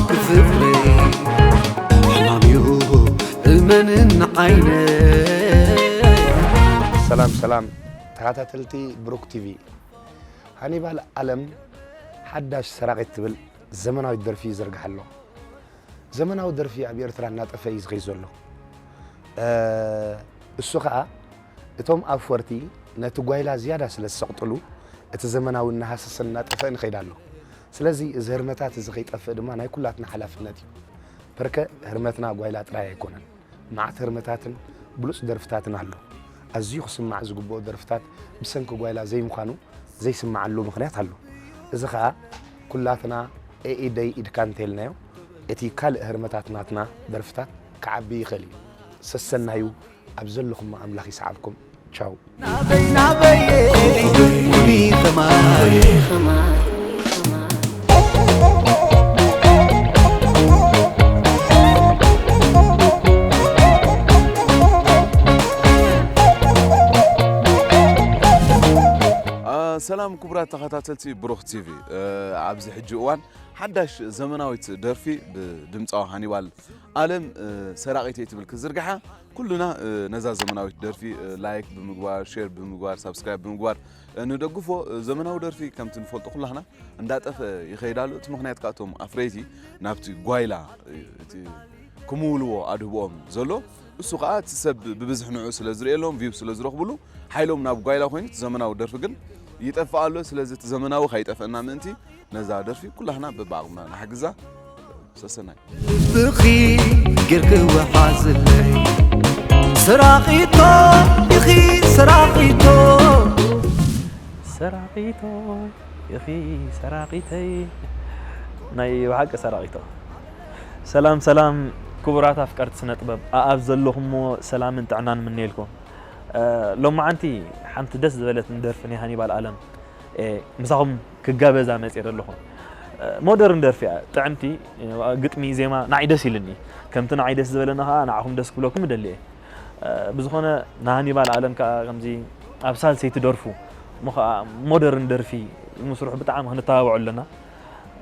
ክፍቅረይ ሕማምዩ እመንን ዓይነይ። ሰላም ሰላም ተኸታተልቲ ብሩክ ቲቪ፣ ሃኒባል ኣለም ሓዳሽ ሰራቒት ትብል ዘመናዊት ደርፊ ይዘርግሓ ኣሎ። ዘመናዊ ደርፊ ኣብ ኤርትራ እናጠፈ እዩ ዝኸይድ ዘሎ። እ፣ እሱ ኸኣ እቶም ኣፍወርቲ ነቲ ጓይላ ዝያዳ ስለ ዝሰቕጥሉ፣ እቲ ዘመናዊ እናሃሰሰን እናጠፍአን ይኸይድ ኣሎ። ስለዚ እዚ ህርመታት እዚ ከይጠፍእ ድማ ናይ ኩላትና ሓላፍነት እዩ። ፐርከ ህርመትና ጓይላ ጥራይ ኣይኮነን። መዓት ህርመታትን ብሉጽ ደርፍታትን ኣሎ። ኣዝዩ ክስማዕ ዝግብኦ ደርፍታት ብሰንኪ ጓይላ ዘይምዃኑ ዘይስምዓሉ ምኽንያት ኣሎ። እዚ ኸኣ ኩላትና ኤኢደይ ኢድካ እንተኢልናዮ፣ እቲ ካልእ ህርመታት ናትና ደርፍታት ክዓቢ ይኽእል እዩ። ሰሰናዩ ኣብ ዘለኹሞ ኣምላኽ ይስዓብኩም። ቻው። ናበይ ናበይ ውቢ ኸማይ። አ፣ ሰላም ክቡራት ተኸታተልቲ ብሩኽ ቲቪ፣ እ፣ ኣብዚ ሕጂ እዋን ሓዳሽ ዘመናዊት ደርፊ ብድምፃዊ ሃኒባል ኣለም፣ እ፣ ሰራቒተይ ትብል ክዝርግሓ ኩልና፣ እ፣ ነዛ ዘመናዊት ደርፊ፣ እ፣ ላይክ ብምግባር፣ ሼር ብምግባር፣ ሳብስክራይብ ብምግባር፣ እ፣ ንደግፎ። እ፣ ዘመናዊ ደርፊ ከምቲ ንፈልጦ ኩላህና እንዳጠፈ ይኸይድ ኣሎ። እቲ ምኽንያት ካቶም ኣፍረይቲ ናብቲ ጓይላ፣ እ፣ እቲ ክምውልዎ ኣድህብኦም ዘሎ፣ እሱ ኸዓ እቲ ሰብ ብብዝሒ ንዑ ስለ ዝርእየሎም፣ ቪው ስለ ዝረኽብሉ፣ ሓይሎም ናብ ጓይላ ኮይኑ፣ እቲ ዘመናዊ ደርፊ ግን ይጠፍእ ኣሎ። ስለዚ እቲ ዘመናዊ ከይጠፍአና ምእንቲ ነዛ ደርፊ ኩላህና በብዓቕምና ንሓግዛ። ሰሰናይ። ልብኺ ጌርኪ ወሓዝለይ፣ ሰራቒቶ ኢኺ ሰራቒቶ። ሰራቒቶ ኢኺ ሰራቒተይ፣ ናይ ብሓቂ ሰራቒቶ። ሰላም ሰላም ክቡራት ኣፍቀርቲ ስነ ጥበብ፣ ኣኣብ ዘለኹሞ ሰላምን ጥዕናን ምነየልኩም። እ፣ ሎማዓንቲ ሓንቲ ደስ ዝበለትኒ ደርፊ ናይ ሃኒባል ኣለም፣ እ፣ ምሳኹም ክጋበዛ መፅየ ዘለኹ። እ፣ ሞደርን ደርፊ እያ፣ ጥዕምቲ፣ እ፣ ግጥሚ፣ ዜማ ንዓይ ደስ ኢልኒ። ከምቲ ንዓይ ደስ ዝበለኒ ኸዓ ንዓኹም ደስ ክብለኩም እደሊ እየ። እ፣ ብዝኾነ ንሃኒባል ኣለም ከዓ ከምዚ ኣብ ሳልሰይቲ ደርፉ እሞ ከዓ ሞደርን ደርፊ ምስርሑ ብጣዕሚ ክንተባብዖ ኣለና።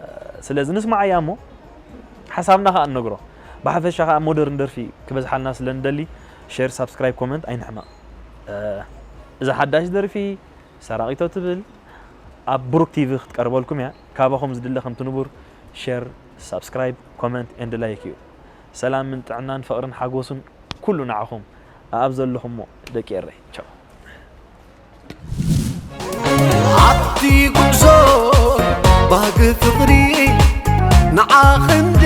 እ፣ ስለዚ ንስማዓያ እሞ ሓሳብና ከዓ ንነግሮ። ብሓፈሻ ከዓ ሞደርን ደርፊ ክበዝሓልና ስለ ንደሊ ሼር፣ ሳብስክራይብ፣ ኮመንት ኣይንሕመቕ። እ፣ እዛ ሓዳሽ ደርፊ ሰራቒቶ ትብል ኣብ ብሩክ ቲቪ ክትቀርበልኩም እያ። ካባኹም ዝድለ ከምቲ ንቡር ሼር፣ ሳብስክራይብ፣ ኮመንት ኤንድ ላይክ እዩ። ሰላምን ጥዕናን ፍቕርን ሓጎስን ኩሉ ንዓኹም ኣኣብ ዘለኹሞ ደቂ ኤረይ። ቻው። ኣብቲ ጉዕዞ ባህጊ ፍቕሪ ንዓኺ እንዴ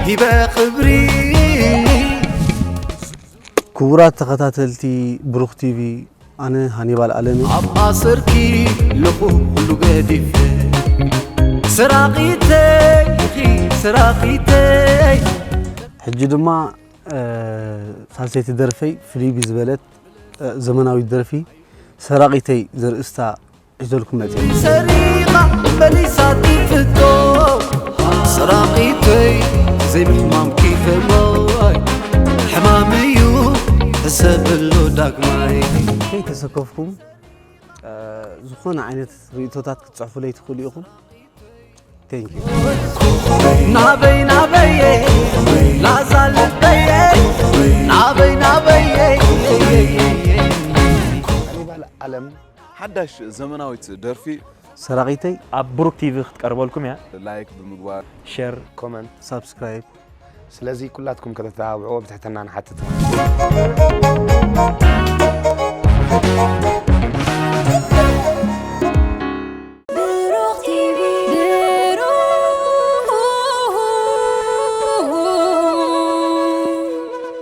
ሂበ ክብሪ። ክቡራት ተኸታተልቲ ብሩኽ ቲቪ፣ ኣነ ሃኒባል ኣለመይ። ኣብ ኣሰርኪ ኣለኹ ኩሉ ገዲፈ፣ ሰራቒተይ ኢኺ ሰራቒተይ። ሕጂ ድማ እ፣ ሳልሰይቲ ደርፈይ ፍልይ ብዝበለት፣ እ፣ ዘመናዊት ደርፊ ሰራቒተይ ዘርእስታ ሒዘልኩም መፅየ። ሰሪቓ መሊሳ ትፍቶ፣ ሰራቒተይ ዘይምሕማምኪ ከማይ፣ ሕማም እዩ ሕሰብሉ ዳግማይ። ከይተሰከፍኩም፣ እ፣ ዝኾነ ዓይነት ርእቶታት ክትፅሕፉለይ ትኽእሉ ኢኹም። Thank you። ናበይ ናበየ ላዛ ልበየ፣ ናበይ ናበየ። ሃኒባል ኣለም ሓዳሽ ዘመናዊት ደርፊ ሰራቒተይ ኣብ ብሩክ ቲቪ ክትቀርበልኩም እያ። ላይክ ብምግባር፣ ሸር ኮመንት፣ ሳብስክራይብ ስለዚ ኩላትኩም ከተተባብዕዎ ብትሕትና ንሓትት።